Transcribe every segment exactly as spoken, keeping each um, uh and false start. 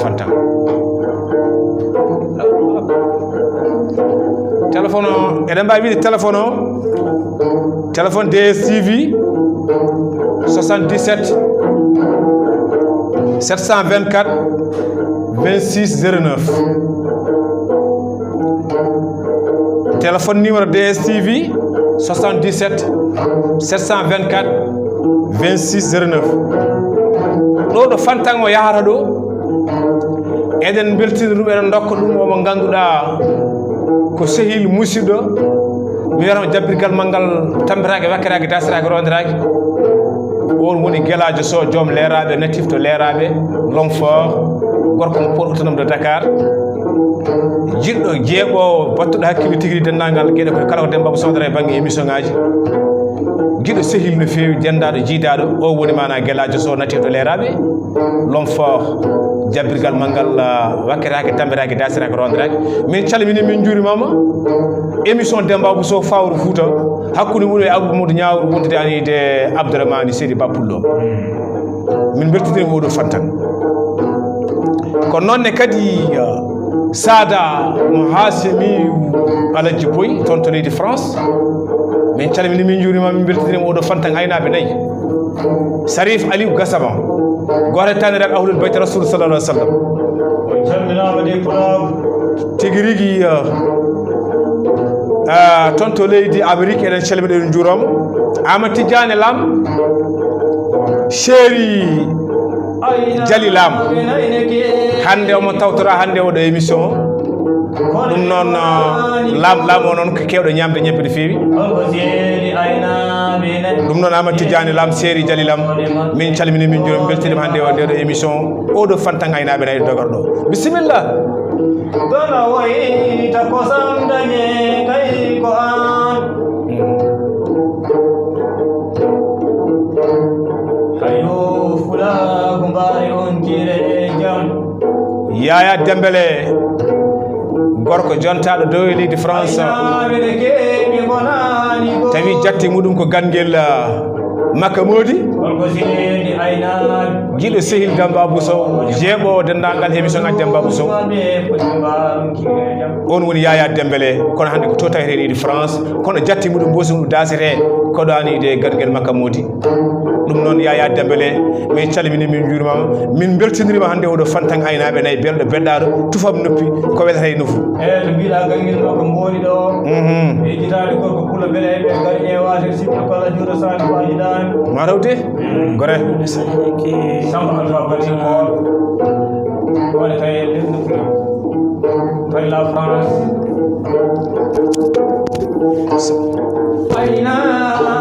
Fantang. Téléphone o, eɗen mbawi wiide téléphone o, téléphone D S T V, soixante-dix-sept, sept cent vingt-quatre, vingt-six zéro neuf. Téléphone numéro D S T V, soixante-dix-sept, sept cent vingt-quatre, vingt-six zéro neuf. Ɗo ɗo Fantang o yahata ɗo, eɗen mbeltina ɗum, eɗen ndokka ɗum omo ngannduɗaa ko sehil musidɗo, mi wiyata mo jabbirgal manngal, tammbiraaki, wakkiraaki, dasiraaki, ronndiraaki. On woni Gelaajo Sow, joom Leeraaɓe, natif to Leeraaɓe, l'homme fort, gorko mo port autonome de Dakar. Jiɗɗo jeeɓoowo, battuɗo hakkille tigi ri denndaangal geɗe ko kala ko Demba Sow dara e bannge émission ngaaji. Jiɗɗo sehil no feewi, denndaaɗo, jiidaaɗo, o woni maanaa Gelaajo Sow, natif to Leeraaɓe, l'homme fort, jabbirgal manngal, ah, wakkiraaki, tammbiraaki, dasiraaki, ronndiraaki. Min calmini, min njuurimaama. Émission Demba Abou Sow Fawru Fouta, hakkunde mum e Abou Mamadou Niawru wondude ani de Abdourahmane Seydi Ba Pullo. Min mbeltidiri mo oɗo Fantang. Ko noon ne kadi, uh, Sada mo Hasimi Alaji Boy, toon to leydi France. Min calmini, min njuurima, min mbeltidiri mo oɗo Fantang aynaaɓe nayi. Sarif Aliou Gassama, gooto e taaniraaɓe Ahlul Bayt Rasul sallallahu alaihi wasallam. On calminaama de, pulaagu. Tigi rigi, uh, uh, toon to leydi Amérique, eɗen calmina, eɗen njuuroma. Ama Tidiane Lam, Chéri Jali Lam. Hannde omo tawtora hannde oɗo émission. Ɗum noon, uh, Lam, Lam o noon ko keewɗo ñaamde ñebbe no feewi. Ɗum noon Ama Tidiane Lam, Chéri Jali Lam. Min calmini, min njuurima, min mbeltiniima hannde o ndeɗo émission. Oɗo Fantang aynaaɓe nayi dogorɗo. Bisimilla. Dona woyta kosam dañe kay ko an. Hayo fulaagu mbaari on kire e jam. Yaya Dembele, gorko jontaaɗo dow e leydi France. Tawi jatti muɗum ko Gangel, ah, Makka Moodi. Jiɗo sehil Demba Abou Sow, jeeɓo denndaangal émission ngaji Demba Abou Sow. On woni Yaya Dembele, kono hannde ko to tawete leydi France, kono jatti muɗum mbosi muɗum dasete, ko ɗo ani de Gangel Makka Moodi. Ɗum noon, Yaya Dembele, min calmini, min njuurima, min mbeltinirima hannde oɗo Fantang aynaaɓe nayi, belɗo beɗɗaaɗo, tufam noppi, ko welata e nofru. E to mbiɗa Gangel Makka Moodi ɗo, mhm, e jitaade gorko pula mbele e ɓe ngari ƴeewaade sippi balla juuɗo saani ko aji daani. Ma raw de, gore. Samba Alpha Bati Kool. Woni tawi leydi Toy la France. Aynaaɓe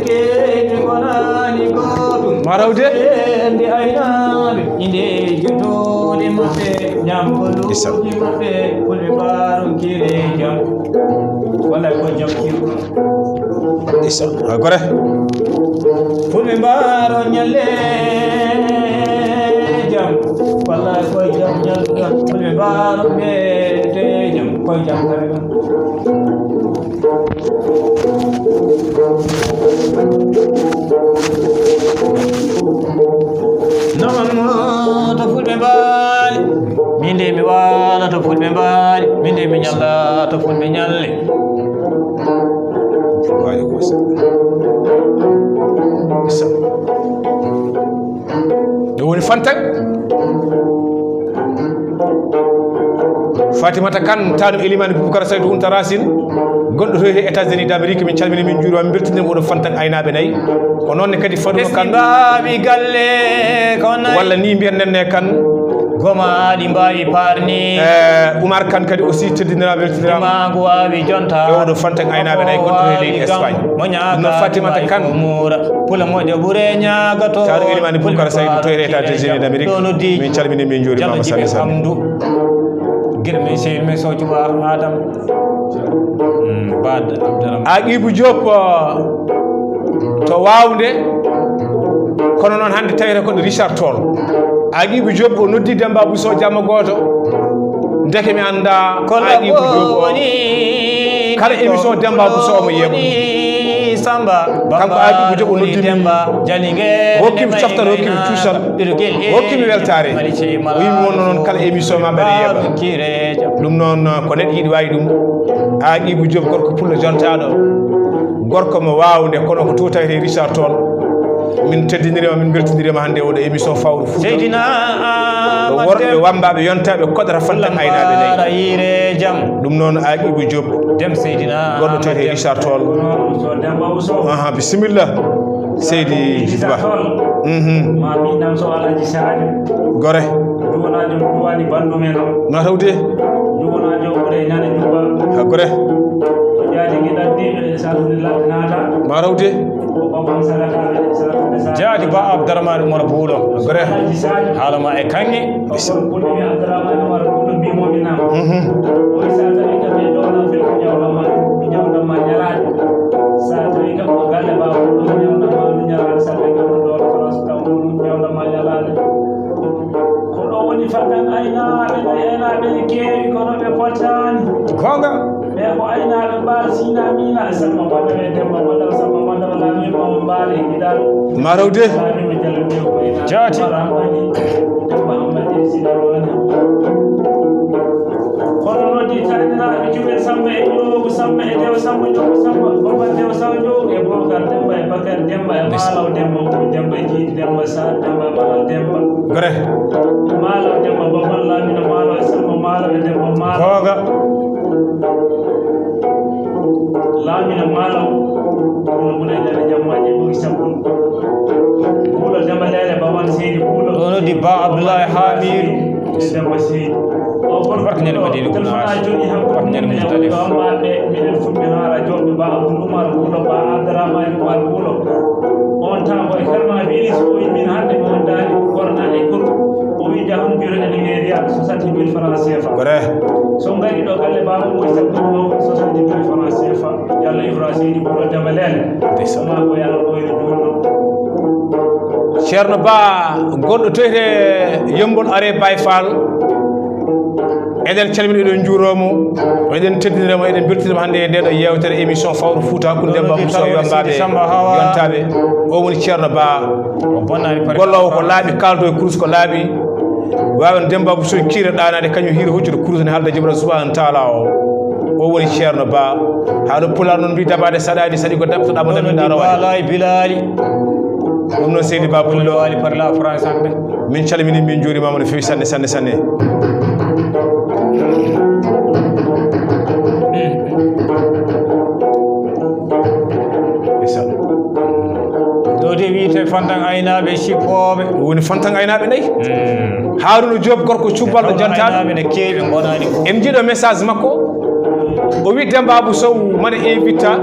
keeji ngonaani gootum. Ma raw de. Ɓe aynaaɓe inde juutuuɗi maɓɓe, ñamgoluuji maɓɓe, fulɓe mbaaro kiri jam. Wallay ko jam kiri. Isa, a gore. Fulɓe mbaaro ñalle jam. Wallay ko jam ñalluɗon. Fulɓe mbaaro ɓe te jam. Ko jam kare ɗon. Nawam to fulɓe mbaali. Min de mi waala to fulɓe mbaali. Min de mi ñalla to fulɓe ñalli. Ɗum woni Fantang. Fatimata Kane, taanum Elimane Boubacar Saydou Ounta Racine, gonɗo to e États-Unis d'Amérique, min calmini, min njuurima, min mbeltini oɗo Fantang aynaaɓe nayi. Ko noon ne kadi Faduma Kane. Ɓe mbawi galle ko nayi. Walla ni mbiyen nenne Kane. Gomaaɗi mbawi parni. Eh, Oumar Kane kadi aussi teddindirama, weltindirama. Maagu wawi jonta. E oɗo Fantang aynaaɓe nayi gonɗo e leydi Espagne. Ɗum noon Fatimata Kane. Pula moƴƴo ɓure ñaagato. Taanum Elimane Boubacar Saydou to e États-Unis d'Amérique. Min calmini, min njuurima, Sali Sali. Girmi sehil men Sow Cuba Adam. Mm, Bad Abdallah. Aqibu Diop, uh, to Wawnde, kono noon hannde tawete ko Richard Toll. Aqibu Diop o noddi Demba Bousso jamma gooto. Ndeke mi annda Aqibu Diop o. Kala émission Demba Bousso omo yeeɓa. Samba, kanko Agibu Joop o noddi mi, o hokki mi coftal, o hokki mi cuusal, o hokki mi weltaare. O wiimi wonno noon kala émission ma mbaɗa yeeɓa. Ɗum noon ko neɗɗo yiɗi waawi ɗum. Agibu Joop, gorko pullo jontaaɗo, gorko mo waawde, kono ko to tawetee Richard Toll. Min teddinirima, min mbeltinirima hannde oɗo émission Fawru Fuuta. Seydina Ahmad Worɓe Dem. Wammbaaɓe yontaaɓe koɗata fantan aynaaɓe nayi. Ɗum noon Agibu Joop, dem Seydina gorɗo tawetee Richard Toll. Aha, bisimilla. Seydi Ba. Mhm. Ma min nam so Alhaji Sadio. Gore. Duwanaajo duwani bandu men o. Ma tawde. Duwanaajo ɓure nane juba. Ha gore. O jaati giɗanɗiɓe e salde ladde naata. Ma tawde. O babam sadaka e salde sa. Jaati Ba Abdourahmane Umar Buulo. Gore. Alhaji Sadio. Haala ma e kaŋŋe. Kono ko ɗum Abdourahmane Umar Buulo mbimomi nam. Mhm. O wi sa tawi kam e ɗo na fel ko ñawna ma, ko ñawna ma ñalaade. Sa tawi kam ko galle ba ko ɗum ñawna ma, ɗum ñalaade, sa tawi kam ɗo France kam ɗum ñawna ma ñalaade. Ko ɗo woni fantan aynaaɓe, no aynaaɓe ne keewi, kono ɓe potaani. Goonga. Ɓe ko aynaaɓe mbaal sina mina, Samba Madara e Demba Madara, Samba Madara laami ma o mbaal e giɗal. Ma raw de. Laami ma jalo de ko ina. Jaati. Bara Hammadi, Demba Hammadi e sina wona. Kono noddi taninaaɓe Juɓel Samba e Njoogu Samba e Dew Samba Njoogu Samba, Baba Dew Samba Njoogu e Bokar Demba e Bakar Demba e Malaw Demba, Bulu Demba e Jiidi Demba, Saar Demba e Malal Demba. Gore. Malaw Demba, Baba Lamina Malaw e Samba Malaw e Demba Malaw. Googa. Lamina Malaw. Kono mune nana jammaji e ɓogi sabbun. Buulo Demba Leele, Baban Seydi Buulo. Ɗo noddi Ba Abdoulaye Hamidu. Demba Seydi. Barka ñande Madina Gunaas. Barka ñande Muzdalifa. Miɗen Fulɓe Haara Jooɓe, Ba Abdoul Oumar Buulo, Ba Abdourahmane Oumar Buulo. On tan ko e Karma Biri, so o yimmin hannde mi wondaani korna e kuru. O wi jahon biro ene weeri ak soixante mille francs C F A. Ko re. So ngari ɗo galle Baaba Moy Sabtu o soixante mille francs C F A. Yalla Ibra Seydi Buulo Demba Leele. Ndeysaan. Ma ko Yalla ko yo duuno. Ceerno Ba, gonɗo to wiyetee Yommbol Are Baye Fall. Eɗen calmina, eɗen njuuroo mo, eɗen teddinira mo, eɗen mbeltinira mo hannde e ndee ɗoo yeewtere émission Fawru Fuuta hakkunde Demba Bousso, yombaaɓe, yontaaɓe. O woni Ceerno Ba. Golloowo ko laaɓi, kaaldo e kurus ko laaɓi. Waawen Demba Bousso kiire ɗaanaade, kañum hiira hoccude kurus ne haalda Jibral Subhaanahu wa Taala o. O woni Ceerno Ba. Haa ɗo Pulaar noon mbi dabaade saɗaani, saɗi ko daɓtoɗaa mo daminɗaa rawaade. Bilali, Bilali. Ɗum noon Seydi Ba Pullo. Bilali par la France hannde. Min calmini, min njuurima mo no feewi sanne, sanne, sanne. Ndeysaan. Ɗo de wiyete fantan aynaaɓe e cippooɓe. Woni fantan aynaaɓe nayi. Mm. Haruna Diop, gorko cubbalɗo jantaɗo. Aynaaɓe ne keewi, ɓe ngonaani fof. En njiiɗo message makko. O wi Demba Abou Sow, mane invita,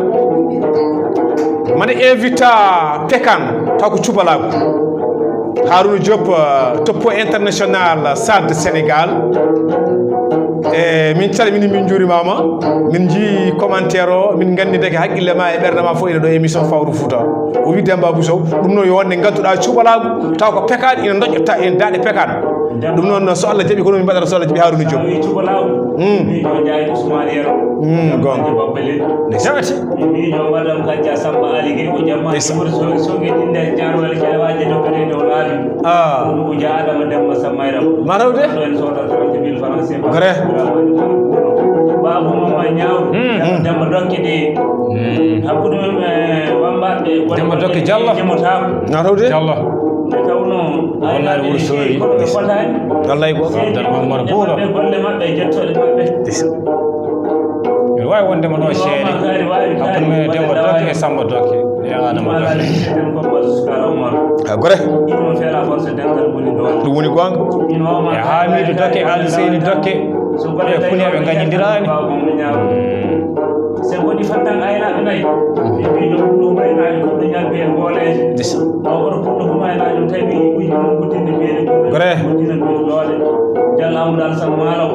mane invita Pekan, taw ko cubalaagu. Haruna Diop, euh, Topo International, Sad Sénégal. E min calmini, min njuurimama. Min njii commentaire o, min nganndi deke haqqille ma e ɓernde ma fof ene ɗo émission Fawru Fuuta. O wi Demba Abou Sow, ɗum noon yo wonde ngadduɗa cubalaagu, taw ko Pekan ina doƴƴa ta en daaɗe Pekan. Ɗum noon, so Allah jaɓi, ko ɗum min mbaɗata, so Allah jaɓi, Haruna Diop. Tawi cubalaagu. Mm. Miijo Njaay Usmaan Yero. Mm, goonga. Babbale. Ndeysaan. Miijo Madam Kajja Samba Ali Gey ko jamma. Ndeysaan. Woni so, so nge ɗinde jaarwale jaawaaje dokkere dow laabi. Ah. Ɗum ko jaa Adama Demba Sammayra. Ma raw de? Ɗo en soodata trente mille francs C F A. Vrai. Baabu Mama Ñaaw. Mm. Demba dokke ɗe. Mm. Hakkunde men, eh, wammbaaɓe. Demba dokke Jallo. Jimotaako. Ma raw de? Jallo. Nde tawnoo, wallaay, wuro Soori. Kono ɓe potaani. Wallaay, ko Seydi Abdourahmane Umar Buulo. Ɓe golle maɓɓe, e jettooɗe maɓɓe. Ndeysaan. Mbiɗa waawi wonde mo ɗo seede. Hakkunde men e Demba Dokke e Samba Dokke. E Adama Dokke. A gore. Ɗum woni goonga. E Hamidu Dokke, Ali Seydi Dokke. E Funeeɓe ngañidiraani. Mm. Se woni fantan aynaaɓe nayi. Ɓe mbi ɗum ɗum aynaaɓe ko ɓe ñalɓe e gooleeje. Ndeysaan. Taw oto pullo huma aynaaɓe tawi ɓe yiɗi mum guddinde mbeele ko ɓe guddina mbeele loole. Jalla Amadou Alassane Malaw.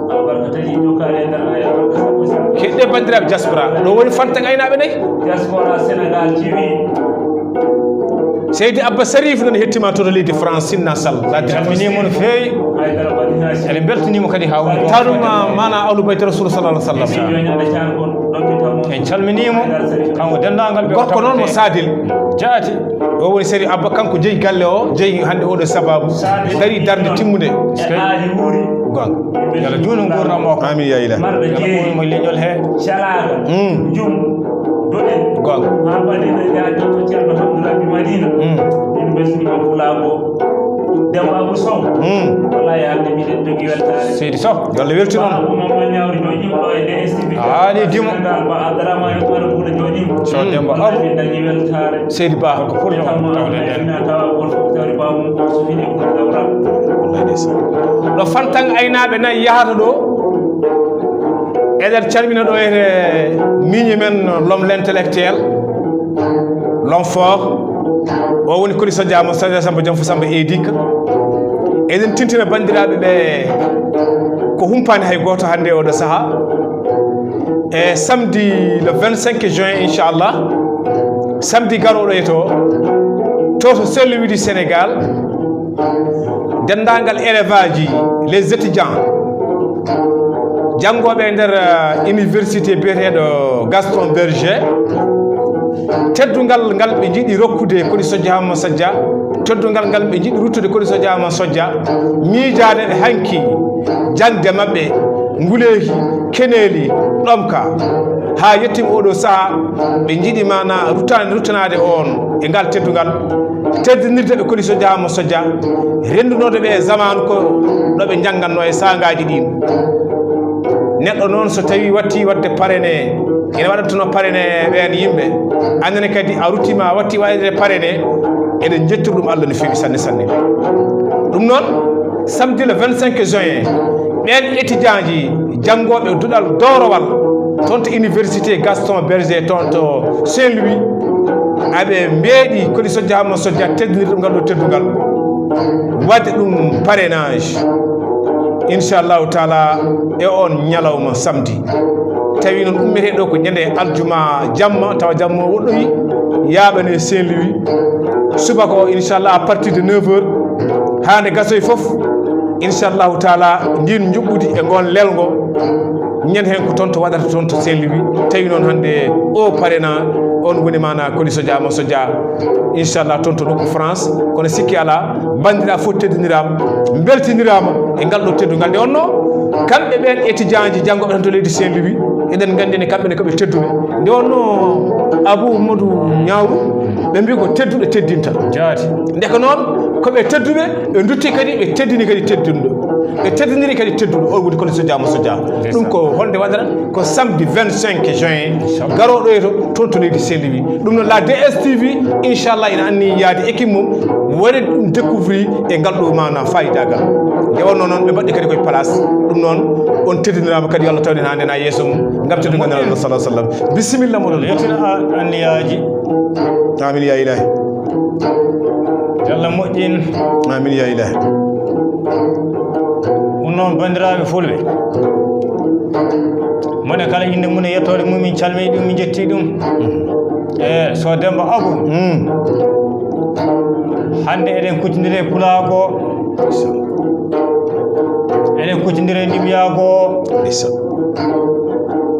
Albarka taji jokkaade e nder ay albarka sappo sappo. Keɗɗe banndiraaɓe diaspora. Ɗo woni fantan aynaaɓe nayi. Diaspora Sénégal T V. Seydi Abba Sarif noon hettima to, to leydi France, Sinna Sall. Calminii mo no feewi. Eɗen mbeltanii mo kadi haa woni. Taanum, maana Ahlu Bayti Rasul sallallahu alaihi wasallam. En calminii mo, kanko denndaangal ɓe. Gorko noon mo Sadel. Jaati. O woni Seri Abba, kanko jeyi galle o, jeyi hannde oɗo sababu. Darii darnde timmunde. Goonga. Yo Allah juutnu nguurndam makko. Amiin yaa Ilaahi. Yo Allah ɓooy mo leñol he. Mm. Goonga. Mm. Demba Abou Sow. Hmm. Wallahi hannde miɗen jogii weltaare. Seydi Sow, yo Allah weltin on. Baba Mamadou Niang ɗo yimɗo e D S T V. A haali dimo. Ba Abdourahmane Oumar Bouna Joɗi. Sow Demba Abou. Min dañi weltaare. Seydi Ba, ko pour yo on tawde ɗen. Tawa gol fof tawri ba mum ko so fini ko dawra. Wallahi ndeysaan. Ɗo Fantan aynaaɓe nayi yahata ɗo. Eɗen calmina ɗo e miñi men, l'homme, l'intellectuel, l'homme fort. O woni Koli Sodiama, Sodiama Samba Jom Samba Edika. Eɗen tintina banndiraaɓe ɓe ko humpaani hay gooto hannde oɗo sahaa. E samedi le vingt-cinq juin, inchallah, samedi garooɗo e to, to, to Saint-Louis du Sénégal, denndaangal élève aji, les étudiants, janngooɓe e nder, eh, université biyeteeɗo Gaston Berger, teddungal ngal ɓe njiɗi rokkude Koli Sodiama Sodja, teddungal ngal ɓe njiɗi ruttude Koli Sodiama Sodja, miijaade ɓe hanki jaŋde maɓɓe, nguleeki, keneeli, ɗomka, haa yettima oɗo sahaa, ɓe njiɗi maana ruttande, ruttanaade on e ngal teddungal, teddinirde ɓe Koli Sodiama Sodja, renndunooɓe ɓe e zamaanu ko ɗo ɓe njanngannoo e saangaaji ɗiin. Neɗɗo noon so tawii watti waɗde parrainé, ina waɗantuno parrainé ɓeen yimɓe, aan ne kadi a ruttiima a watti waɗde parrainé, eɗen njettori ɗum Allah no feewi sanne sanne. Ɗum noon, samedi le vingt-cinq juin, ɓeen étudiant ji janngooɓe duɗal dowrowal toon to université Gaston Berger toon to Saint-Louis, aɓe mbeeɗi Koli Sodiama Sodja teddinirde ɗum ngal ɗo teddungal, waɗde ɗum parrainage, inchallahu taala, e on ñalawma samedi. Tawi noon ummetee ɗo ko ñande aljuma jamma, tawa jamma o woɗɗoyi, yaaɓane Saint-Louis. Subaka o, inchallah, à partir de neuf heures, haa nde gasoy fof, inchallahu taala, ndin njuɓɓudi e ngon lelngo, ñande heen ko toon to waɗata toon to Saint-Louis. Tawi noon hannde o parrainant, on woni maana Koli Sodiama Sodja, inchallah, toon to nokku France. Kono sikki alaa, banndiraaɓe fof teddiniraama, mbeltiniiraama e ngal ɗo teddungal. Nde wonnoo, kamɓe ɓeen étudiant ji janngooɓe tan to leydi Saint-Louis, eɗen nganndi ne kamɓe ne ko ɓe tedduɓe. Nde wonnoo, Abou Mamadou Niang, ɓe mbii ko tedduɗo teddinta. Jaati. Ndeke noon, ko ɓe tedduɓe, ɓe ndutti kadi, ɓe teddini kadi teddunɗo. Ɓe teddiniri kadi tedduɗo, on woni Koli Sodiama Sodja. Ndeysaan. Ɗum ko holnde waɗata? Ko samedi vingt-cinq juin, inchallah, garooɗo e to, toon to leydi Saint-Louis. Ɗum noon, la D S T V, inchallah, ina anni yaade équipe mum, waɗa ɗum découvrir e ngal ɗo maana faayidagal. Nde wonnoo noon, ɓe mbaɗi kadi koye place. Ɗum noon, on teddiniraama kadi, yo Allah tawde hannde na yeeso mum, ngam teddungal Nulaaɗo sallallahu alaihi wasallam. Bisimilla, moɗon. Yettina a-, anniyaaji. Amin ya Ilaahi. Yo Allah moƴƴin. Amin ya Ilaahi. Ɗum noon, banndiraaɓe fulɓe, mone kala innde mum e yettoode mum, min calmii ɗum, min njettii ɗum. E Sow Demmba Abou. Mm. Hannde eɗen kuccondiri e pulaagu. Eɗen kuccondiri e ndimyaagu. Ndeysaan.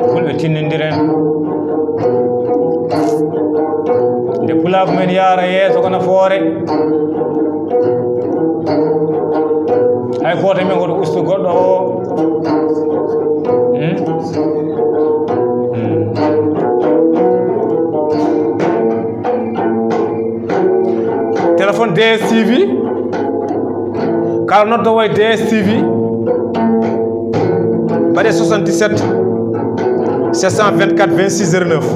Fulɓe tinnondiren. Nde pulaagu men yaara yeeso ko nafoore. Hay gooto men woto ustu goɗɗo o. Hmm? Hmm. Téléphone D S T V. Kala noddoowo e D S T V, mbaɗe soixante-dix-sept, sept cent vingt-quatre, vingt-six zéro neuf.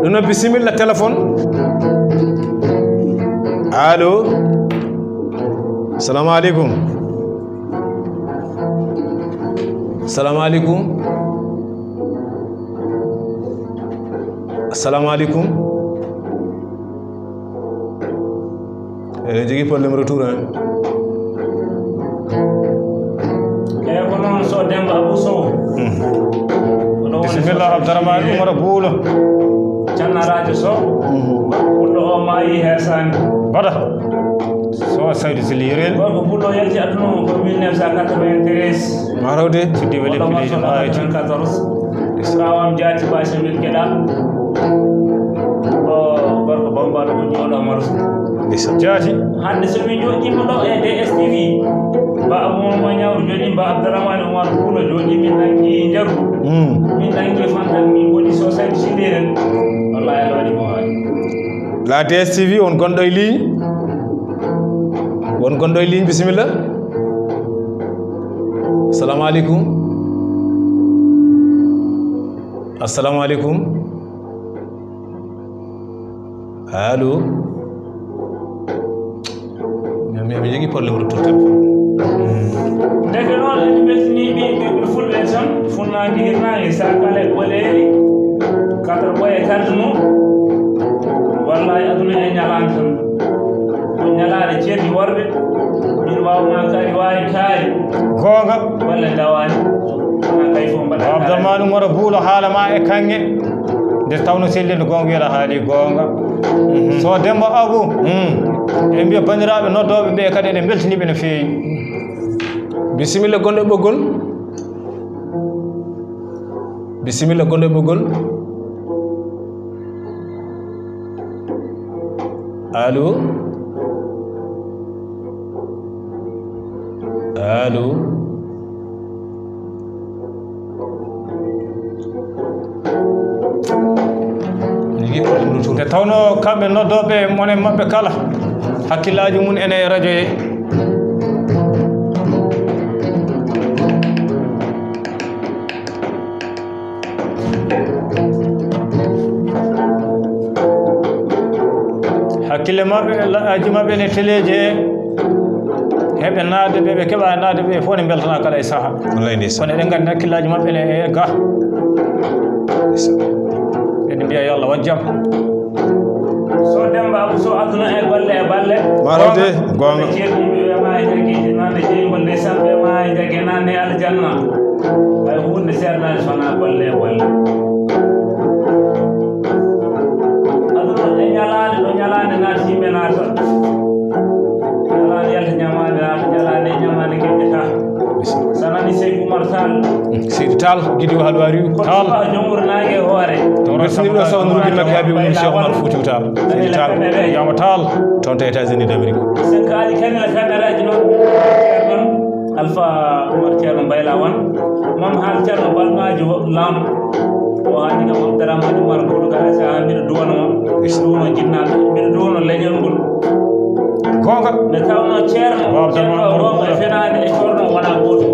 Ɗum noon, bisimilla, téléphone. Allo. Salamu aleykum. Salamu aleykum. Assalamu aleykum. Eɗen jogii problème retour, hein. Eeyi, ko noon, Sow Demmba Abou Sow. Hmm. Ko ɗo woni Bisimilla, Sow Abdourahmane Sow. Oumar Boulo. Canna Radio Sow. Hmm. Pullo o maayi heesaani. Mbaɗa. Sow Saydou Sy Lirel. Gorko pullo yalti aduna o ko mille neuf cent quatre-vingt-treize. Maa raw de. Siddiɓe Leppi Leydi no ayti. Quatre-vingt-quatorze. Kawam jaati ba sembil keɗa. O gorko bambaɗo ko jooɗo maro. Ndeysan. Jaati. Hannde so min jooɗiima ɗo e D S T V, ba Abou Mama Ñaw jooɗi, ba Abdourahmane Oumar Koulo jooɗi, min nangi njaru. Mm. Min nangi fantan, min woni so saɗi sideren. Wallahi, Allah waɗi ko waawi. La D S T V, on gonɗo e ligne? Won gonɗo e ligne, bisimilla. Assalamu aleykum. Assalamu aleykum. Allo. Mi, mi, mi jogii problème retour téléphone. Ndeke noon, en mbeltanii ɓe, ɓe, ɓe fulɓe en tan, funnaange, hirnaange, sakale, ɓoleeri, quatre boye, carte mum. Wallahi, aduna e ñalaande tan. Ko ñalaande ceerti worɓe, min waaw ma kaari, waawi kaari. Goonga. Walla ndawaani. Wona kay fof mbaɗa kaari. Abdourahmane Oumar Boulo haala ma e kaŋŋe. Nde tawno selde no goonga wiyata haali goonga. Mhm. So Demba Abou, mm, en mbiya banndiraaɓe noddooɓe ɓe kadi eɗen mbeltanii ɓe no feewi. Bisimilla gonɗo e ɓoggol. Bisimilla gonɗo e ɓoggol. Allo? Allo? Nde tawno kamɓe noddooɓe, mone maɓɓe kala, hakkillaaji mum ene e radio he. Hakkille maɓɓe, laɗaaji maɓɓe ne teleeji he, heɓe naatde ɓe, ɓe keɓa naatde ɓe fof ne mbeltana kala e saha. Wallay ndeysaan. Kono eɗen nganndi hakkillaaji maɓɓe ne e ga. Ndeysaan. Eɗen mbiya yo Allah waɗ jam. So Demba Abou Sow aduna e golle e balle. Maaro de, goonga. Ceerno yimɓe ɓe ma e jaggeeji nande jeyngol ndeysaan ɓe ma e jagge nande aljanna. Hay huunde seernaani so wonaa golle e golle. Aduna e ñalaande, ɗo ñalaande naata yimɓe naata. Ñalaande yalta ñamaande naata, ñalaande e ñamaande keɓƴata. So a nani Seydi Oumar Tall. Seydi Tall, Gidi Waalo Wariw. Tall. Ko joom wuro naange e hoore. Toon Rosnirɗo saw nurgil makki Habibou mum Cheikh Oumar Foutiyou Tall. Seydi Tall, Yaama Tall, toon to États-Unis d'Amérique. Sen kaali kanela kameraji noon, Ceerno Alpha Oumar Ceerno Mbayla Wan. Mam haal Ceerno Balmaajo Lam. O haali kam Abdourahmane Oumar Bodo Kara sa mbiɗo duwano mo. Mbiɗo duwano jinnaaɓe. Mbiɗo duwano leñol ngol. Goonga. Nde tawno Ceerno, Ceerno goonga e fenaande e coorno wona gooto.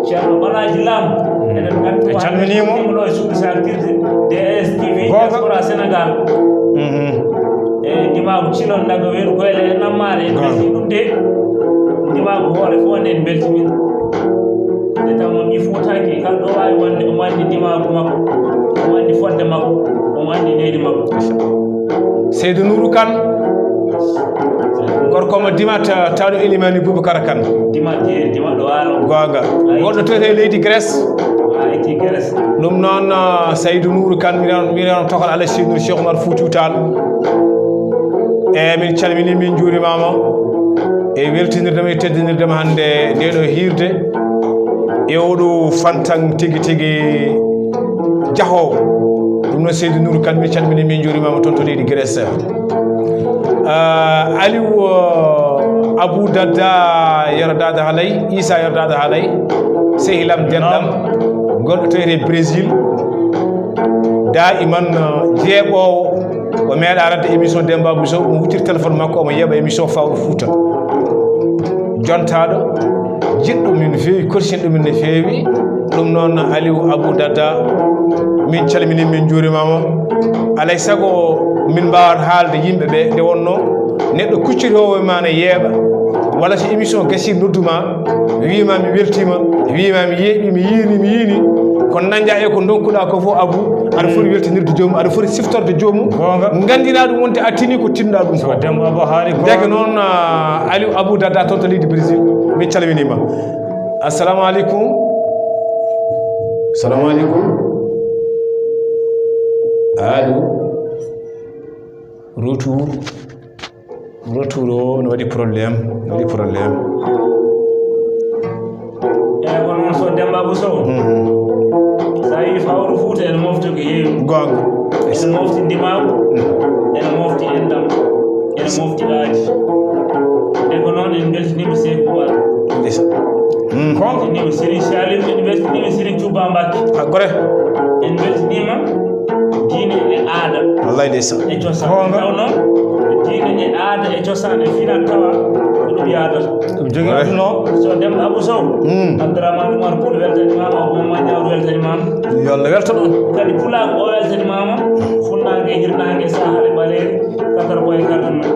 Ceerno Balaji Lam, eɗen nganndi en calminiima ɗo e suudu sartirde D S T V. Goonga. Diaspora Sénégal. Mhm. E ndimaagu Cilon, Daga, Weedu, Koyle e Nammaare, en mbeltii ɗum de. Ndimaagu hoore fof nde en mbeltimin. Nde tawno mi fuutaaki, kala ɗo waawi wonde, omo anndi ndimaagu makko, omo anndi fodde makko, omo anndi nehdi makko. Seydou Nourou Kane, gorko mo Dimat, taɗo Elimani Boubacar Kane. Dimat, eh, Dimat ɗo waalo. Goonga. Goɗɗo to e leydi Grèce. Ɗum noon, ah, Saydou Nourou Kane, minen, minen on tokal Alhaji Seydou Nourou Cheikh Oumar Foutiyou Tall. E min calmini, min njuurimaama e weltinirde ma e teddinirde ma hannde nde ɗo hiirde e oɗo fantan tigi tigi jahoowo. Ɗum noon Seydou Nourou Kane, min calmini, min njuurimaama toon to leydi Grèce. Ah, Aliou, oh, Abou Dadda, Yero Dada Halay, Issa Yero Dada Halay, sehilam denɗam, gonɗo to e Brésil, daiman, uh, jeeɓoowo, o meeɗa radde émission Demba Abou Sow, omo huccita téléphone makko, omo yeeɓa émission Fawru Fouta. Jontaaɗo, jiɗɗo min no feewi, korsinɗo min no feewi. Ɗum noon, Aliou Abou Dadda, min calmini, min njuurimaama. Alay sago min mbaawat haalde yimɓe ɓe, nde wonno neɗɗo kuccitoowo e ma ne yeeɓa, walla so émission gasii noddu ma, wiima mi weltiima, wiima mi yeeɓi, mi yiini, mi yiini. Ko dañɗa e ko ndonkuɗa ko fof, Abou, aɗa foti weltinirde joomum, aɗa foti siftorde joomum. Goonga. Nganndina ɗum wonde a tini ko tinɗa ɗum ko. Demba Abou haali ko. Ndeke noon, ah, Aliou Abou Dadda toon to leydi Brésil, min calminiima. Assalamu aleykum. Assalamu aleykum. Allo. Retour. Retour o no waɗi problème, no waɗi problème. So a yii fawru Fuuta ene mofti ko heewi. Goonga. Ene mofti ndimaagu, ene mofti enɗam, ene mofti aadi. E ko noon en mbeltiniima Seeku Umaar. Ndeysan. Mm. Ko mbeltiniima Serigne Salim, en mbeltiniima Serigne Touba Mbacké. Hakkore. En mbeltiniima diine e aada. Wallay ndeysan. E cosaan. Goonga. Taw noon diine e aada e cosaan e finaa tawa ko ɗum yaadata. Ɗum jogi aduna o. So Demba Abou Sow. Mm. Abdourahmane Oumar Pool weltanimaama, Abou Mamma Niang weltanimaama. Yo Allah weltan on. Kadi pulaagu o weltanimaama, funnaange, hirnaange, sahal e ɓaleeri, katar ko e kardinal.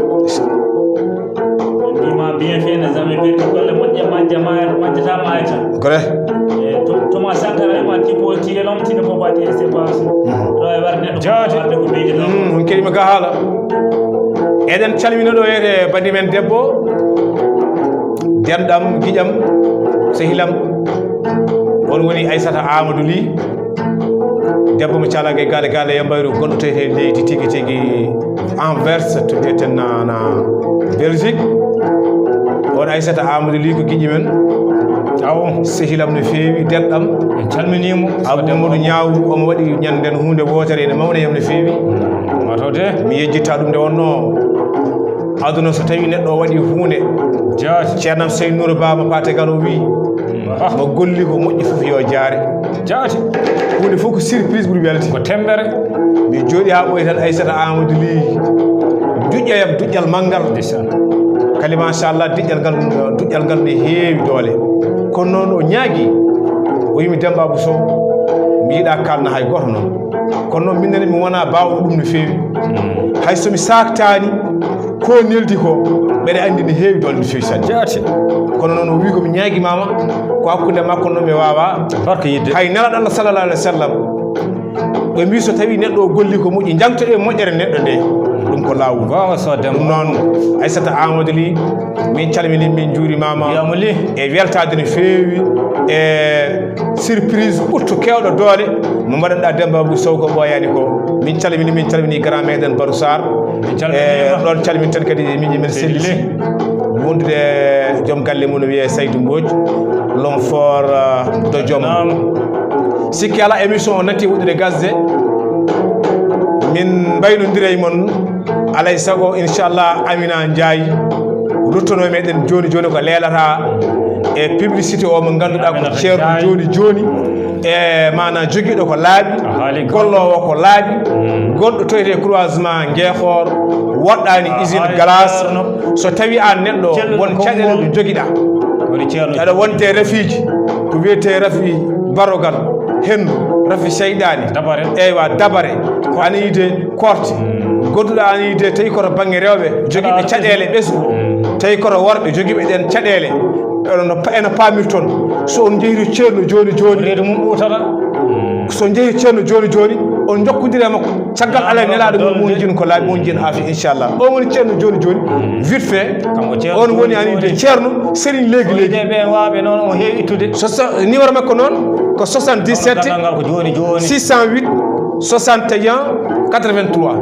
Mbima bien fait, ne jamais perdu, golle moƴƴe majja, ma-, majjata, maayata. Vrai. E to-, Thomas Sankara, ma tipo ti elom, ti ne faut pas dire c'est pas. Ɗo e warde neɗɗo. Jaati. Warde ko beydi ɗo. Mm, on keɗima ka haala. Eɗen calmina ɗo e bandi men debbo, denɗam, giƴam, sehilam. On woni Aissata Amadou Ly. Debbo mo calaa e galle, galle Yambayru, gonɗo to e leydi tigi tigi Anvers, to mbiyeten na, na Belgique. On Aissata Amadou Ly ko giƴi men. Awo. Sehilam no feewi, denɗam. En calminii mo. Abou Mamadou Niaw, omo waɗi ñanden huunde wootere, ene mawna yam no feewi. Wato de. Mi yejjitta ɗum nde wonno. Aduna so tawi neɗɗo o waɗi huunde. Jaati. Ceernam Sey Nour Ba mo Paate Galo wi. Ah. Mo golli ko moƴƴi fof yo jaare. Jaati. Huunde fof ko surprise ɓuri welde. Ko tembere. Mi jooɗi haa ɓooyi tan Aissata Amadou Ly. Duƴƴoyam duƴƴal manngal. Ndeysaan. Kadi machallah duƴƴal ngal, duƴƴal ngal ne heewi doole. Kono noon o ñaagi, o yimi Demba Abou Sow, mi yiɗa kalna hay gooto noon. Kono noon min nene mi wona baawɗo ɗum no feewi. Mm. Hay so mi saaktaani, ko neldi ko, mbeɗa anndi ne heewi doole no feewi sanne. Jaati. Kono noon o wi ko mi ñaagimama, ko hakkunde makko noon mi waawa. Barka yidde. Hay Nelaaɗo Allah sallallahu alaihi wa sallam, ɓe mbi so tawi neɗɗo o golli ko moƴƴi, jangtoɗe moƴƴere neɗɗo nde. Ɗum ko laawol. Goonga so Demba. Ɗum noon, Aissata Amadou Ly, min calmini, min njuurimama. Wiyama Ly. E weltade no feewi, e surprise ɓurto kewɗo doole, mo mbaɗanɗa Demba Abou Sow ko ɓooyani ko. Min calmini, min calmini grand meɗen Barou Sarr. Min calminima. E ɗon calminten kadi miñi men Seydi Selli Ly. Wondude joom galle mum no wiyee Saydou Mbodj, l'homme fort, euh, de Joom. Naam. Sikki ala émission o natti woɗɗude gasde. Min mbaynodira e mon. Alay sago, inchallah, Amina Ndiaye ruttono e meɗen joni joni ko leelata e publicité o mo ganduɗa ko Amina ceerno Ndiaye. Joni joni. E mana jogiɗo ko laaɓi, a haali ko. Golloowo ko laaɓi, mm, gonɗo to wiyetee croisement Ngeexoor, woɗɗaani usine glace. So tawi aan neɗɗo won caɗeele ɗo jogiɗa, aɗa wonte rafiiji, ko wiyetee rafi barogal, henndu, rafi seyɗaani, eywa, dabare, ko ana yiide korte, mm, goɗɗuɗo ana yiide tawi koto bannge rewɓe jogiiɓe caɗeele ɓesngu, mm, tawi koto worɓe jogiiɓe ɗen caɗeele. Eno pa-, eno paamirton, so on njehii to ceerno jooni jooni, reedu mum ɓuutata. So njehii ceerno jooni jooni, on njokkondiri e makko. Caggal Alla e Nelaaɗo mum, mo jin ko laaɓi, mo jin aafi, inchallah. O woni ceerno jooni jooni. Vite fait, kanko ceerno on woni jooni ani de jooni. Ceerno Serigne leegi leegi. Ɓe waaɓe noon, o heewi ittude. So, so, numéro makko noon ko soixante-dix-sept, gandal ngal ko jooni jooni. Six cent huit, soixante et un, quatre-vingt-trois.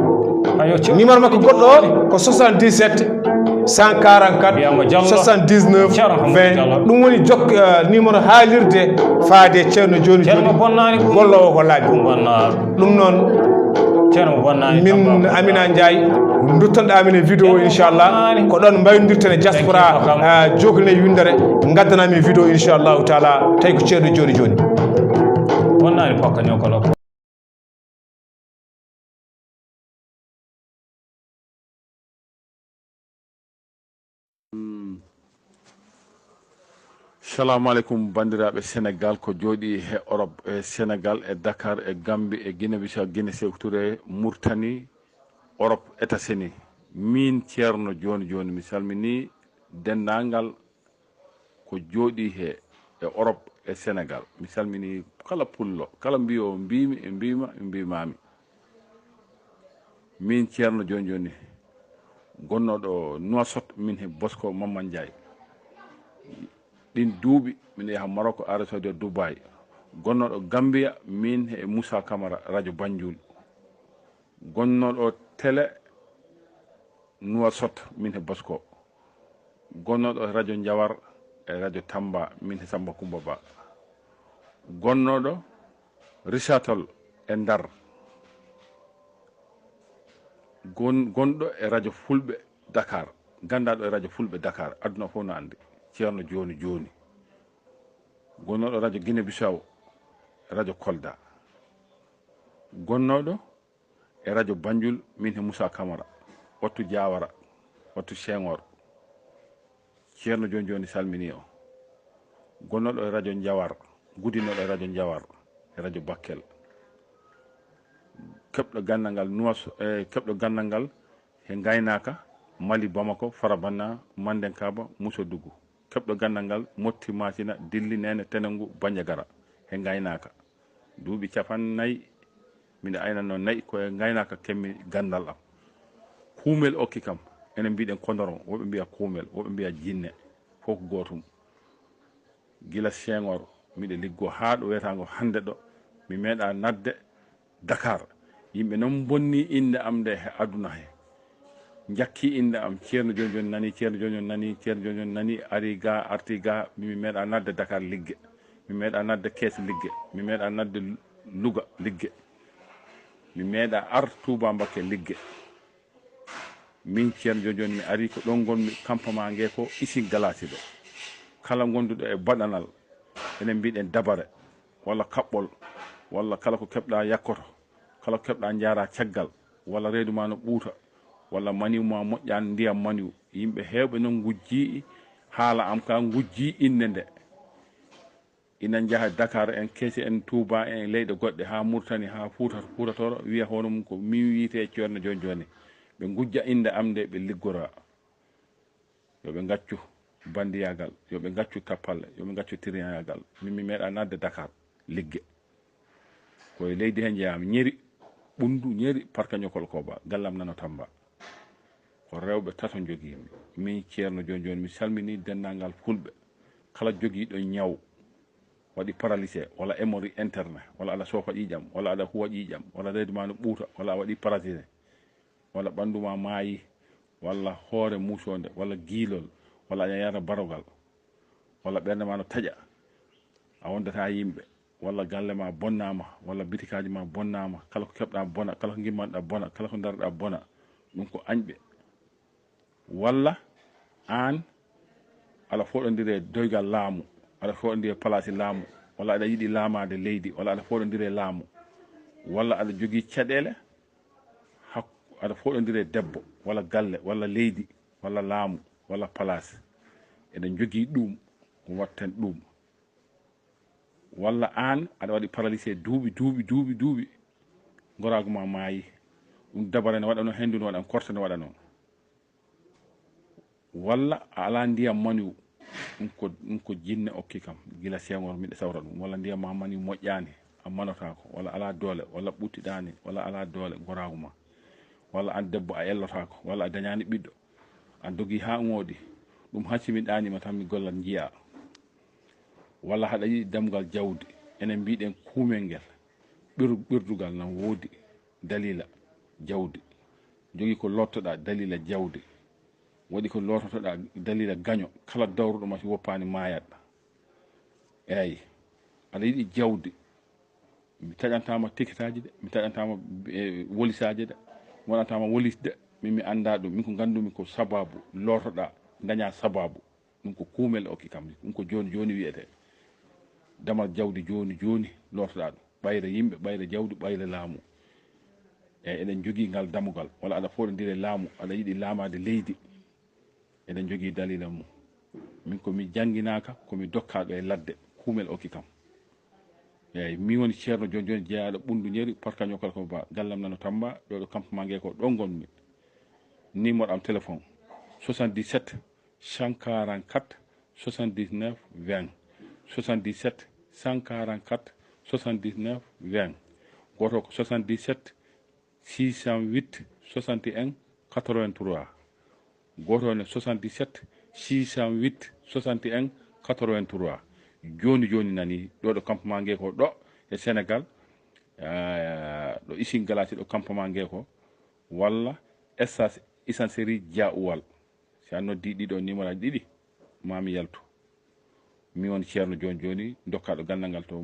Ayo, ce- Numéro makko goɗɗo o ko soixante-dix-sept, cent quarante-quatre, Wiyamo Diallo. Soixante-dix-neuf, Ceerno Hammadou vingt. Diallo. Ɗum woni jok-, eh, numéro haalirde faade ceerno jooni jooni. Ceerno bonnaani ɓuri. Golloowo ko laaɓi. Ɗum bonnaani. Ɗum noon, Ceerno bonnaani min Tamba Amina bonnaani. Ndiaye, duttanɗa min e vidéo, Ceerno inchallah. Bonnaani. Ko ɗon mbayndirten e diaspora, Thank you, Tamba. Ah, jokle windere, ngaddana min vidéo, inchallahu taala, tawi ko ceerno jooni jooni. Bonnaani pakka ñokolo. Salamu aleykum, banndiraaɓe Senegal, ko jooɗi he Europe, e Senegal, e Dakar, e Gambie, e Guinée Bissau, Guinée Sékou Touré, Mauritanie, Europe, États-Unis. Min Ceerno jooni jooni, mi salmini denndaangal ko jooɗi he, e Europe, e Senegal. Mi salmini kala pullo, kala mbiyo mbiimi, e mbiima, e mbiimaami. Min Ceerno jooni jooni, gonnooɗo Nouakchott, min he Bosko Mamman Ndiaye. Ɗin duuɓi, miɗo yaha Maroc, Arabie Saoudite, Dubai. Gonnooɗo Gambia, min he Moussa Camara, Radio Banjul. Gonnooɗo télé Nouakchott, min he Bosko. Gonnooɗo radio Njawar e radio Tamba, min he Samba Kumba Ba. Gonnooɗo Risatol e Ndar, gon- gonɗo e rajo Fulɓe Dakar, ganndaɗo e rajo Fulɓe Dakar, aduna fof no anndi, Ceerno Jooni Jooni. Gonnooɗo rajo Guinée Bissau, rajo Kolda. Gonnooɗo e rajo Banjul, min he Moussa Camara, wattu Diawara, wattu Senghor. Ceerno Jooni Jooni salmini o. Gonnooɗo e rajo Njawar, guddinooɗo e rajo Njawar, e rajo Bakkel. Keɓɗo ganndal ngal Nuwas, e keɓɗo ganndal ngal he ngaynaaka, Mali, Bamako, Farabana, Mandenkaba, Musodugu. Keɓɗo ganndal ngal Motti, Masina, Dilli, Nene, Tenengu, Banjagara, he ngaynaaka. Duuɓi capanɗe nayi, miɗo aynanno nayi, ko e ngaynaaka keɓmi ganndal am. Kuumel okki kam, enen mbiɗen kodoron, woɓɓe mbiya kuumel, woɓɓe mbiya jinne, fof ko gootum. Gila Senghor, miɗo liggo haa ɗo wiyetaango hannde ɗo, mi meeɗa nadde Dakar. Yimɓe noon mbonni innde am nde he aduna he. Njakkii innde am, Ceerno Jooni Jooni nanii, Ceerno Jooni Jooni nanii, Ceerno Jooni Jooni nanii, arii ga, artii ga, mi meeɗa nadde Dakar ligge. Mi meeɗa nadde Kees ligge. Mi meeɗa nadde Luga ligge. Mi meeɗa ar Tuubaa Mbakke ligge. Min Ceerno Jooni Jooni mi arii ko ɗoon ngonmi, campement nge ko Isin Galaasi ɗo. Kala ngonduɗo e baɗanal, enen mbiɗen dabare, walla kaɓɓol, walla kala ko keɓɗa yakkoto, kala ko keɓɗa njaara caggal, walla reedu ma no ɓuuta, walla maniw ma moƴƴaani ndiyam maniw. Yimɓe heewɓe noon ngujjii haala am ka, ngujjii innde nde. Ina njaha Dakar en, Keesi en, Tuuba en, e leyɗe goɗɗe, haa Murtani, haa Fuuta, Fuuta Tooro, wiya hono mum ko min wiyetee Ceerno Jooni Jooni. Ɓe ngujja innde am nde, ɓe liggora. Yo ɓe ngaccu bandiyaagal, yo ɓe ngaccu tappalle, yo ɓe ngaccu tiriyaayaagal. Min mi meeɗa nadde Dakar ligge. Ko e leydi he njeyaami, Ñeri, Ɓunndu, Ñeri, Parka Ñokol Koba, gallam nano Tamba. Ko rewɓe tato njogii mi. Min Ceerno Jooni Jooni, mi salminii denndaangal Fulɓe. Kala jogiiɗo ñaw, waɗi paralysé, walla hémorroïde interne, walla aɗa soofa ƴiiƴam, walla aɗa huwa ƴiiƴam, walla reedu ma no ɓuuta, walla a waɗi paralysé, walla ɓanndu ma maayi, walla hoore muusoonde, walla giilol, walla aɗa yara barogal, walla ɓernde ma no taƴa, a wondataa yimɓe, walla galle ma bonnaama, walla bitikaaji ma bonnaama, kala ko keɓɗa bona, kala ko ngimmanɗa bona, kala ko ndaruɗa bona, ɗum ko añɓe. Walla aan aɗa fooɗondiri e doygal laamu, aɗa fooɗondiri e palaasi laamu, walla aɗa yiɗi laamaade leydi, walla aɗa fooɗondiri e laamu, walla aɗa jogii caɗeele, hak-, aɗa fooɗondiri e debbo, walla galle, walla leydi, walla laamu, walla palaas, eɗen njogii ɗum, watten ɗum. Walla aan aɗa waɗi paralysé duuɓi, duuɓi, duuɓi, duuɓi, ngoraagu ma maayi. Ɗum dabare ne waɗa noon, henndu ne waɗa noon, korte ne waɗa noon. Walla a alaa ndiyam maniw, ɗum ko, ɗum ko jinne okki kam, gila Senghor miɗo sawra ɗum. Walla ndiyam ma maniw moƴƴaani, a manotaako, walla alaa doole, walla ɓuttiɗaani, walla alaa doole, ngoraagu ma. Walla aan debbo a ellotaako, walla a dañaani ɓiɗɗo, a dogii haa ŋooɗi, ɗum hacci mi ɗaaniima tan mi golla njiyaa. Walla haɗa yiɗi damgal jawdi, enen mbiɗen kuumel ngel, ɓir-, ɓirdugal nan woodi daliila jawdi. Jogii ko lottoɗaa daliila jawdi. Waɗi ko loototoɗaa daliila gaño, kala dawruɗo ma si woppaani maayat. Eey, aɗa yiɗi jawdi, mi taƴantaama tikitaaji de, mi taƴantaama, eh, wolisaaji de, mi waɗantaama wolis de, min mi anndaa ɗum, min ko nganndumi ko sabaabu, lootoɗaa, dañaa sabaabu. Ɗum ko kuumel okki kam, ɗum ko jooni jooni wiyetee. Damal jawdi jooni jooni lootoɗaa ɗum. Ɓayre yimɓe, ɓayre jawdi, ɓayre laamu. Eey, eɗen njogii ngal damugal. Walla aɗa fooɗondiri e laamu, aɗa yiɗi laamaade leydi. Eɗen njogii daliila mum. Min ko mi jannginaaka, ko mi dokkaaɗo e ladde. Kuumel okki kam. Eey, min woni Ceerno Jooni Jooni, jeyaaɗo Ɓunndu Ñeri, Parka Ñokol Koba, gallam nano Tamba, ɗo ɗo campement nge ko ɗo ngonmi. Numéro am téléphone, soixante-dix-sept, cent quarante-quatre, soixante-dix-neuf, vingt, soixante-dix-sept, cent quarante-quatre, soixante-dix-neuf, vingt. Gooto ko soixante-dix-sept, six cent huit, soixante et un, quatre-vingt-trois. Gooto ne, soixante-dix-sept, six cent huit, soixante et un, quatre-vingt-trois. Jooni jooni nani, ɗo ɗo campement nge ko ɗo e Sénégal, ah, ɗo Usine Glace ɗo campement nge ko, walla Essence, Essencerie Dia Oual. Si a noddi ɗiɗo numéro aji ɗiɗi, ma mi yaltu. Min woni Ceerno jooni jooni, dokkaaɗo ganndal ngal to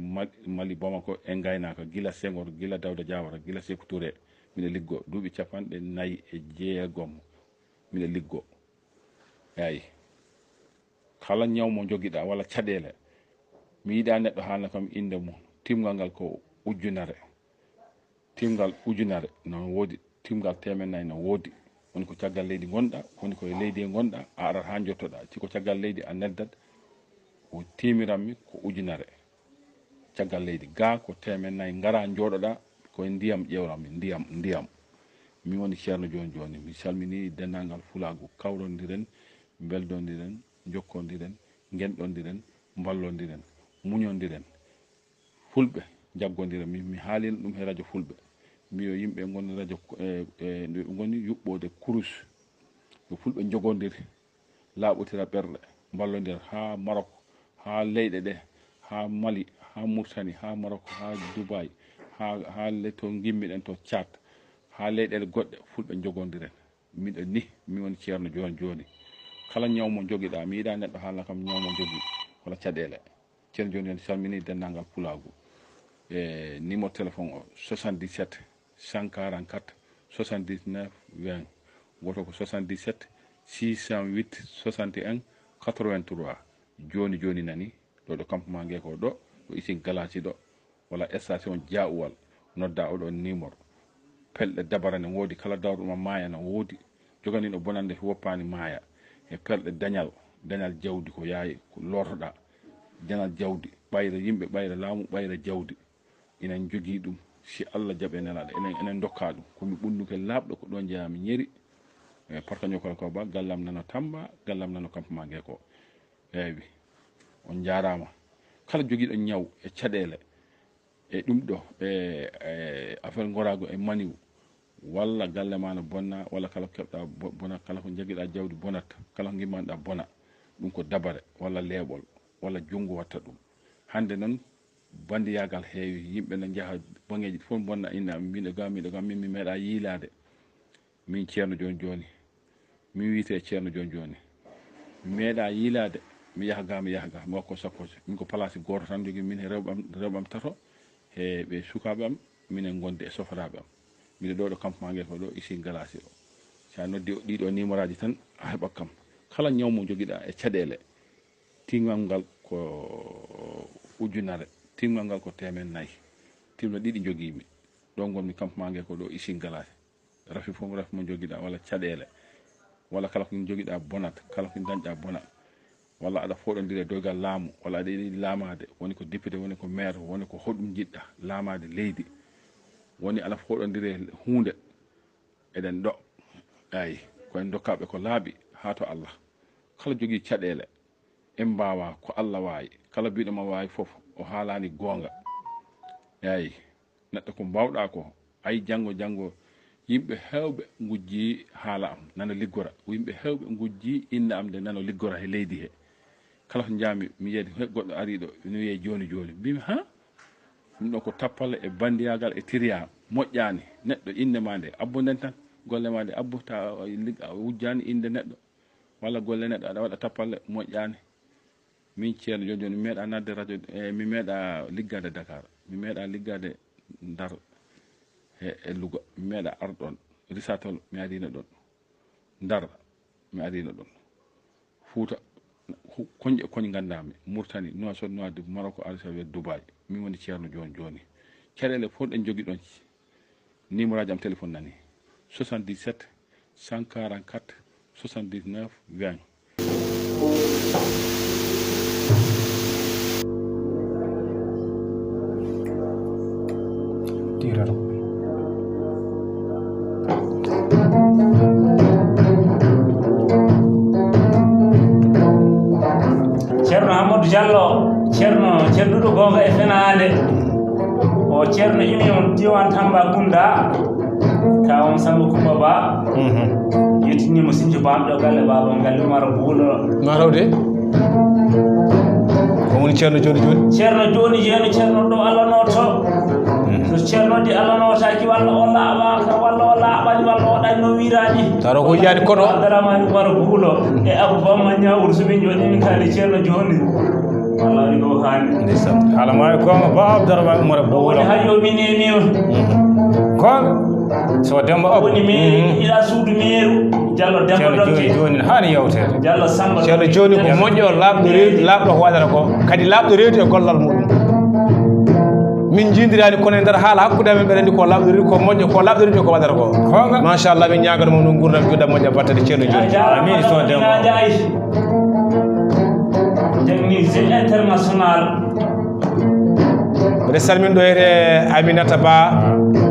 Mali, Bamako e ngaynaaka, gila Senghor, gila Dawda Jawara, gila Seeku Ture. Miɗo liggoo duuɓi capanɗe nayi e jeegom. Miɗo liggoo. Eey. Kala ñaw mo njogiɗaa walla caɗeele, mi yiɗaa neɗɗo haalna kam innde mum. Timngal ngal ko ujunere. Timngal ujunere no woodi, timngal teemeɗɗe nayi no woodi. Woni ko caggal leydi ngonɗaa, woni ko e leydi he ngonɗaa, a arat haa njottoɗaa. Si ko caggal leydi a neldat, o tiimiranmi ko ujunere. Caggal leydi, gaa ko teemeɗɗe nayi, ngaraa njooɗoɗaa, ko e ndiyam ƴeewranmi, ndiyam, ndiyam. Min woni Ceerno jooni jooni, mi salminii denndaangal Fulaagu, kawrondiren, mbeldondiren, njokkondiren, ngenɗondiren, mballondiren, muñondiren. Fulɓe njaggondira, mi, mi haalino ɗum he rajo Fulɓe. Mi yo yimɓe ngoni rajo, e, e, nde ɓe ngoni yuɓɓoode kurus. Yo Fulɓe njogondiri, laaɓotira ɓerɗe, mballondira haa Marok, haa leyɗe ɗe, haa Mali, haa Murtani, haa Marok, haa Dubaay, haa, haa le to ngimmiɗen to Caat, haa leyɗeele goɗɗe, Fulɓe njogondiren. Miɗo ni, mi woni Ceerno jooni jooni. Kala ñaw mo njogiɗaa, mi yiɗaa neɗɗo haalna kam ñaw mo njogii, walla caɗeele. Ceerno jooni jooni salminii denndaangal Pulaagu. E numéro téléphone o, soixante-dix-sept cent quarante-quatre soixante-dix-neuf vingt. Gooto ko soixante-dix-sept six cent huit soixante et un quatre-vingt-trois. Jooni jooni nani, ɗo, ɗo campement Ngeko ɗo, ɗo usine Galasi ɗo, walla station Diawal, nodda oɗo numéro. Pelɗe dabare ne woodi, kala dawruɗo ma maaya ne woodi. Joganiiɗo bonannde woppaani maaya. E pelɗe dañal, dañal jawdi ko yaay, ko lortoɗaa. Dañal jawdi, ɓayra yimɓe, ɓayra laamu, ɓayra jawdi. Ina njogii ɗum, si Allah jaɓi e nelaaɗo, enen, enen ndokkaa ɗum. Ko mi ɓunnduke laaɓɗo, ko ɗoon njeyaa mi ñeri. E parka ñokal ko ba, gallam nano Tamba, gallam nano campement Ngeko. Eewi, on njaaraama. Kala jogiiɗo ñaw e caɗeele, e ɗum ɗo, e, e affaire ngoraagu e maniw, walla galle ma no bonna, walla kala ko keɓɗa bo-, bona, kala ko njagiɗa jawdi bonat, kala ko ngimmanɗa bona. Ɗum ko dabare, walla leeɓol, walla junngo watta ɗum. Hannde noon, bandiyaagal heewi, yimɓe ne njaha baŋŋeeji fof bonna inna, miɗo ga, miɗo ga, min mi meeɗa yiilaade. Min Ceerno jooni jooni, min wiyetee Ceerno jooni jooni. Mi meeɗaa yiilaade, mi yaha gaa, mi yaha gaa, mi wakkoo sakkooje. Min ko palaasi gooto tan njogii, min e rewɓe am, rewɓe am tato, e ɓe sukaaɓe am, minen ngondi e soforaaɓe am. Miɗo ɗo, ɗo campement Ngeko ɗo, usine Galasi o. So a noddi o, ɗiɗo numéro aji tan, a heɓat kam. Kala ñaw mo njogiɗaa e caɗeele, timngal ngal ko ujunere, timngal ngal ko teemeɗɗe nayi. Timɗe ɗiɗi njogiimi. Ɗo ngonmi campement Ngeko ɗo, usine Galasi. Rafi fof, rafi mo njogiɗaa, walla caɗeele, walla kala ko njogiɗaa bonat, kala ko ndañɗaa bona, walla aɗa fooɗondiri e doygal laamu, walla aɗa yiɗi laamaade, woni ko député, woni ko maire, woni ko hoɗum njiɗɗa, laamaade leydi, woni aɗa fooɗondiri e huunde, eɗen ɗo, eey, ko en ndokkaaɓe ko laaɓi haa to Allah. Kala jogii caɗeele, en mbaawaa, ko Allah waawi, kala biɗo ma waawi fof, o haalaani goonga, eey. Neɗɗo ko mbaawɗaa ko, ay janngo, janngo, yimɓe heewɓe ngujjii haala am, nana liggora. Yimɓe heewɓe ngujjii innde am nde nano liggora he leydi he. Kala to njaami, mi yiyii he goɗɗo ariiɗo, ina wiyee jooni jooni. Mbimi, "Haa? Ɗum ɗo ko tappale e banndiyaagal e tiriyaa, moƴƴaani. Neɗɗo innde ma nde, abbo nden tan, golle ma nde, abbo ta, lig-, a wujjaani innde neɗɗo, walla golle neɗɗo, aɗa waɗa tappale, moƴƴaani." Min Ceerno jooni jooni, mi meeɗaa naatde radio, e mi meeɗaa liggaade Dakar, mi meeɗaa liggaade Ndar e, e Louga, mi meeɗaa ar ɗoon, Risatol mi ariino ɗoon, Ndar mi ariino ɗoon, Fuuta, hu-, koñ e koñ nganndaa mi, Murtani, Nouakchott, Nouadhibou, Maroko, Arabie Saoudite, Dubaï, min woni Ceerno jooni jooni. Caɗeele fof ɗe njogii ɗoon, numéro aji am téléphone nani, soixante-dix-sept cent quarante-quatre soixante-dix-neuf vingt. Ceerno Amadou Diallo, Ceerno, Ceerno ɗo goonga e fenaande. O Ceerno imi on diwan Tambacounda, kawam Samba Kumba Ba. Mhm. Yettinii mo Sinjo Bamɗo galle baaba, galle Umar Buulo. Ngaro de. Ko woni Ceerno jooni jooni? Ceerno jooni jooni, Ceerno ɗo Allah nooto. Mhm. So Ceerno di Allah nootaaki, walla o laaɓaaka, walla o laaɓaani, walla o waɗaani no wiiraani. Taro ko yiyaani kono. Abdourahmane Umar Buulo e Abou Bamma Ñaawur, so min njoɗini kaali Ceerno jooni. Alaa ko haani. Ndeysaan. Haala maayo goonga, Ba Abdourahmane Oumar Bowlo. Woni hay yo min emi on. Goonga. So Demba Abu. Woni mi ila suudu meeru. Jallo Demba Ceerno Dokke. Jooni, jooni haani yewtere. Jallo Samba Ceerno Dokke. Jooni ko moƴƴo, laaɓɗo reedu, laaɓɗo ko waɗata ko. Kadi laaɓɗo reedu e gollal muɗum. Min njiidiraani kono e nder haala hakkunde amen, mbeɗa anndi ko laaɓɗo reedu, ko moƴƴo, ko laaɓɗo reedu ko waɗata ko. Goonga. Machallah, min ñaagana mo noon nguurndam juɗɗam moƴƴa battane Ceerno Jooni. Amin, so Demba. Technicien international. Mbeɗa salmina ɗo hete Aminata Ba,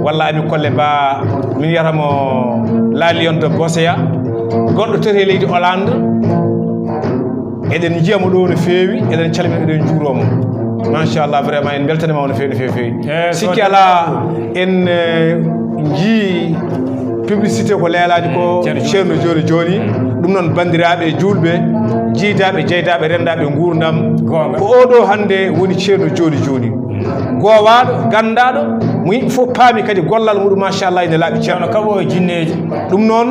walla Ami Kolle Ba, min yiyata mo La Lion de Bosea. Goɗɗo tete e leydi Hollande. Eɗen njiya mo ɗo no feewi, eɗen calmina, eɗen njuuro mo. Machallah, vraiment, en mbeltanima no feewi, no feewi, feewi. Eh, Sikki so alaa, en, eh, njii publicité ko leelaani ko. Mm, Ceerno Jooni. Ceerno Jooni Jooni. Mm. Ɗum noon, banndiraaɓe juulɓe, jiidaaɓe, jeydaaɓe, renndaaɓe nguurndam. Goonga. Ko oɗo hannde woni Ceerno Jooni Jooni. Mm. Goowaaɗo, ganndaaɗo, mo yimɓe fof paami kadi gollal muɗum, machallah, ene laaɓi ceerno. Ceerno kaɓoowo e jinneeji. Ɗum noon,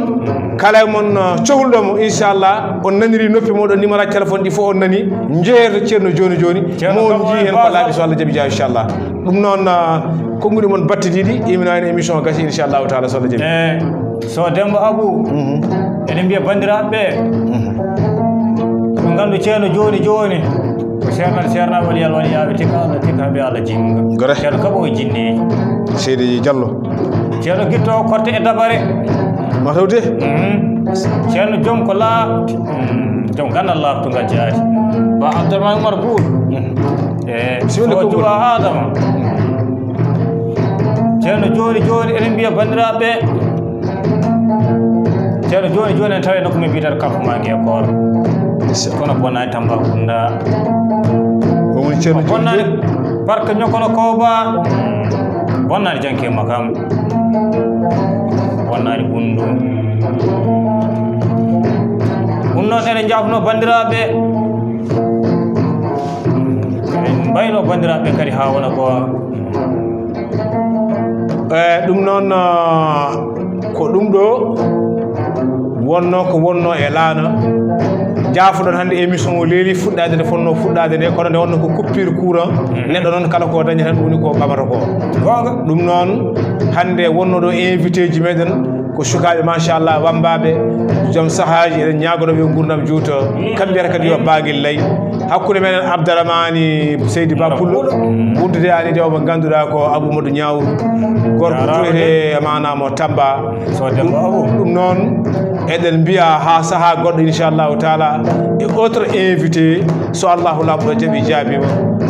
kala e mon, uh, cohluɗo mo, inchallah, on naniri noppi moɗon, numéro téléphone ɗi fof on nani, njeheto Ceerno Jooni Jooni, Ceerno mo on kaɓoowo njii heen ko laaɓi, so Allah jaɓi, ja, inchallah. Ɗum noon, ah, konnguɗi mon battidiiɗi, imminaa en émission o gasi, inchallahu taala, so Allah jaɓi. Eh, so Demba Abu, mhm, eɗen mbiya banndiraaɓe ɓe, mhm, ko nganndu Ceerno Jooni Jooni, ko ceernal ceernaaɓe, waliyal waliyaaɓe, tikka Allah, tikka ɓe Allah jinnga. Gore. Ceerno kaɓoowo e jinneeji. Seydi Jallo. Ceerno Gitto o korte e dabare. Ma tawde? Mhm. Ceerno joom ko laa-, mhm, joom ganndal laaɓtungal jaati. Ba Abdourahmane Oumar Bour. Mhm. E bisimilla, so konngol. Juba Adama. Ceerno jooni jooni eɗen mbiya banndiraaɓe ɓe. Ceerno jooni jooni en tawi nokku men mbiyetee Kampo Maage e Kooro. Kono bonnaani Tambacounda. Ko woni Ceerno jooni bonnaani jooni? Barka Ñokono Kooba. Bonnaani Janke Makam. Bonnaani Bundu. Ɗum noon eɗen njaafnoo banndiraaɓe. Eɗen mbaynoo banndiraaɓe kadi haa wona ko. Eh, ɗum noon, ah, ko ɗum ɗo wonnoo ko wonnoo e laana. Jaafoɗon hannde émission o leeli fuɗɗaade nde fotnoo fuɗɗaade nde, kono nde wonnoo ko coupure courant. Mm. Neɗɗo noon kala ko dañata ɗum woni ko ɓamata ko. Goonga. Ɗum noon hannde wonnoo ɗo invité ji meɗen ko sukaaɓe machallah wammbaaɓe, joom sahaaji, eɗen ñaagono ɓe nguurndam juuta. Kamɓe mbiyata kadi yo baangel lay. Hakkunde meɗen Abdaramani Seydi Ba Pullo, wondude ani de omo ngannduɗaa ko Abou Modou Niawru, gorko jaaraama. Toyte e maanaam o Tamba. So debbo Abou. Ɗum noon, eɗen mbiya haa sahaa goɗɗo, inchallahu taala, e autre invité, so Allahu Laamɗo jaɓi jaabiima.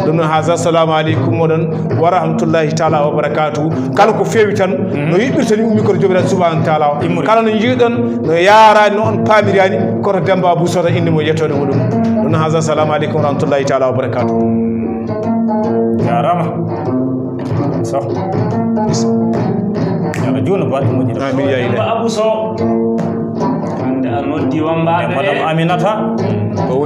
Ɗum noon, haasa, assalamu aleykum moɗon wa rahmatullahi taala wa barakatuh. Kala ko feewi tan, no yiɗɗirta ni ummi koto joomiraaɗo subhanahu wa taala. Immori. Kala no njiiɗon, no yaaraani, no on paamirani, koto Demba Abou Sow tan inde mo yettoode muɗum. Ɗum noon, haasa, assalamu aleykum wa rahmatullahi taala wa barakatuh. Jaaraama. So. Yo Allah juutnu baɗɗo moƴƴi. Amin, ya ilahi. Demba Abou Sow. Hannde a noddi wammbaaɓe. E madame Aminata. O woni